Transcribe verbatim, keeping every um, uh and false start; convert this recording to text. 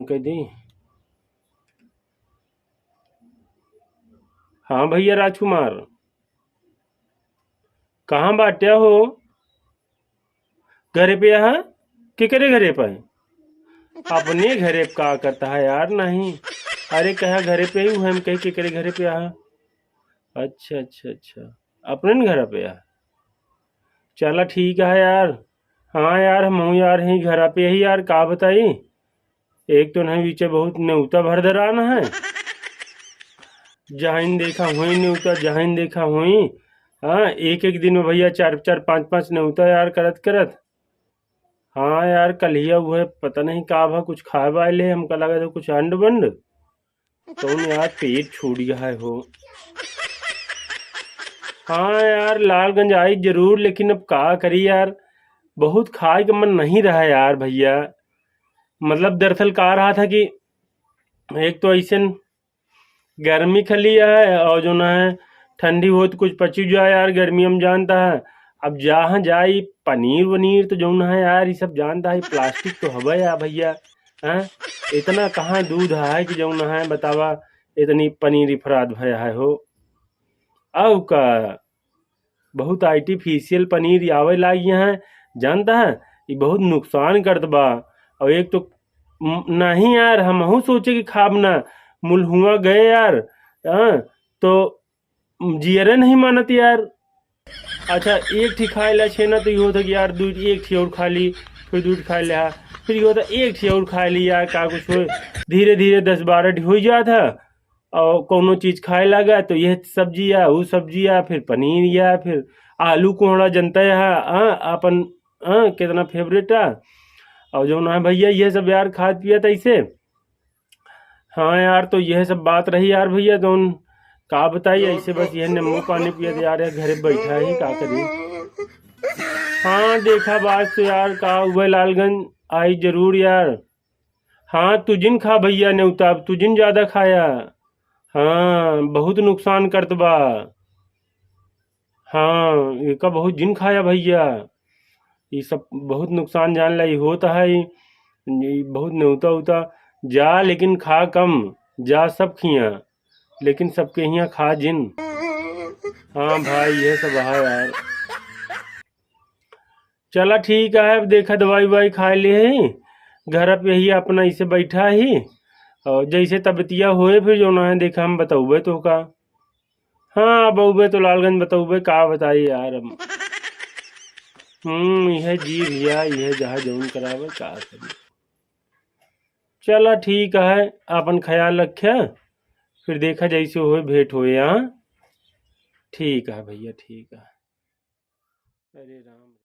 कह दी। हाँ भैया राजकुमार, कहाँ बाटे हो? घरे पे यहाँ? केकरे घरे पे? अपने घरे पे का करता है यार? नहीं, अरे कहा घरे पे ही हूँ, हम कहे केकरे घरे पे यहाँ? अच्छा अच्छा अच्छा, अपने न घर पे यहाँ। चला ठीक है यार। हाँ यार, हम यार ही घर पे ही यार, का बताई, एक तो नहीं बीचे बहुत नेवता भर दरान है, जहाँ देखा हुई नेवता, जहाँ देखा हुई। हाँ, एक एक दिन में भैया चार चार पाँच पाँच नेवता यार करत करत। हाँ यार, कलिया हुए पता नहीं का भा कुछ खाए वाए ले, हमका लगा था कुछ अंड बंड। तो यार पेट छूट गया है हो। हाँ यार, लालगंज आई जरूर, लेकिन अब का करी यार, बहुत खाए का मन नहीं रहा यार भैया। मतलब दरअसल का रहा था कि एक तो ऐसे न गर्मी खली है और जो ना है ठंडी हो तो कुछ पची जाए यार, गर्मी हम जानता है। अब जहाँ जाई पनीर वनीर तो जौन है यार, ये सब जानता है प्लास्टिक तो हवे यार भैया। हैं, इतना कहाँ दूध है कि जौन है बतावा, इतनी पनीर इफराद भया है हो। अब का बहुत आर्टिफिशियल पनीर आवे लागी हैं, जानता है, ये बहुत नुकसान करत बा। और एक तो म-, नहीं यार, हमहू सोचे कि खाब ना, मुलहुआ गए यार, हाँ, तो जियरे नहीं मानत यार। अच्छा, एक ठी खाए ला छेना तो ये होता कि यार दू, एक ठी और खा ली, फिर दू ठी खाए ला, फिर ये होता एक ठी और खा ली यार, का कुछ हो, धीरे धीरे दस बारह ठी हो जात है। और कौनो चीज खाए लागा तो यह सब्जी या, ऊ सब्जी या, फिर पनीर या, फिर आलू कोहड़ा जनता है, हाँ, अपन, हाँ, कितना फेवरेट है। और जो ना भैया, ये सब यार खात पियत ऐसे। हाँ यार, तो यह सब बात रही यार भैया, जौन का बताई, ऐसे बस यह नींबू पानी पियत यार, यह घरे बैठा ही, का करी। हाँ, देखा बात तो यार, का हुआ लालगंज आई जरूर यार। हाँ, तू जिन खा भैया नेवता, अब तू जिन ज्यादा खाया। हाँ, बहुत नुकसान करत बा। हाँ, एका बहुत जिन खाया भैया, ये सब बहुत नुकसान जान ला, ये होता है, ये, ये बहुत नेवता उता। जा लेकिन खा कम, जा सब खिया, लेकिन सबके हियाँ खा जिन। हाँ भाई, यह सब है यार। चला ठीक है, अब देखा दवाई उवाई खा ले ही, घर पे ही अपना इसे बैठा ही, और जैसे तबतिया होए फिर जो ना है देखा हम बतौबे तो का। हाँ, बउबे तो लालगंज बतउबे, का बताई यार अब। हम्म, इहे जी भैया, इहे जहाँ जौन करावे, का करी। चला ठीक है, आपन ख्याल रखे, फिर देखा जैसे होए, भेंट होए, हाँ? ठीक है भैया, ठीक है। अरे राम।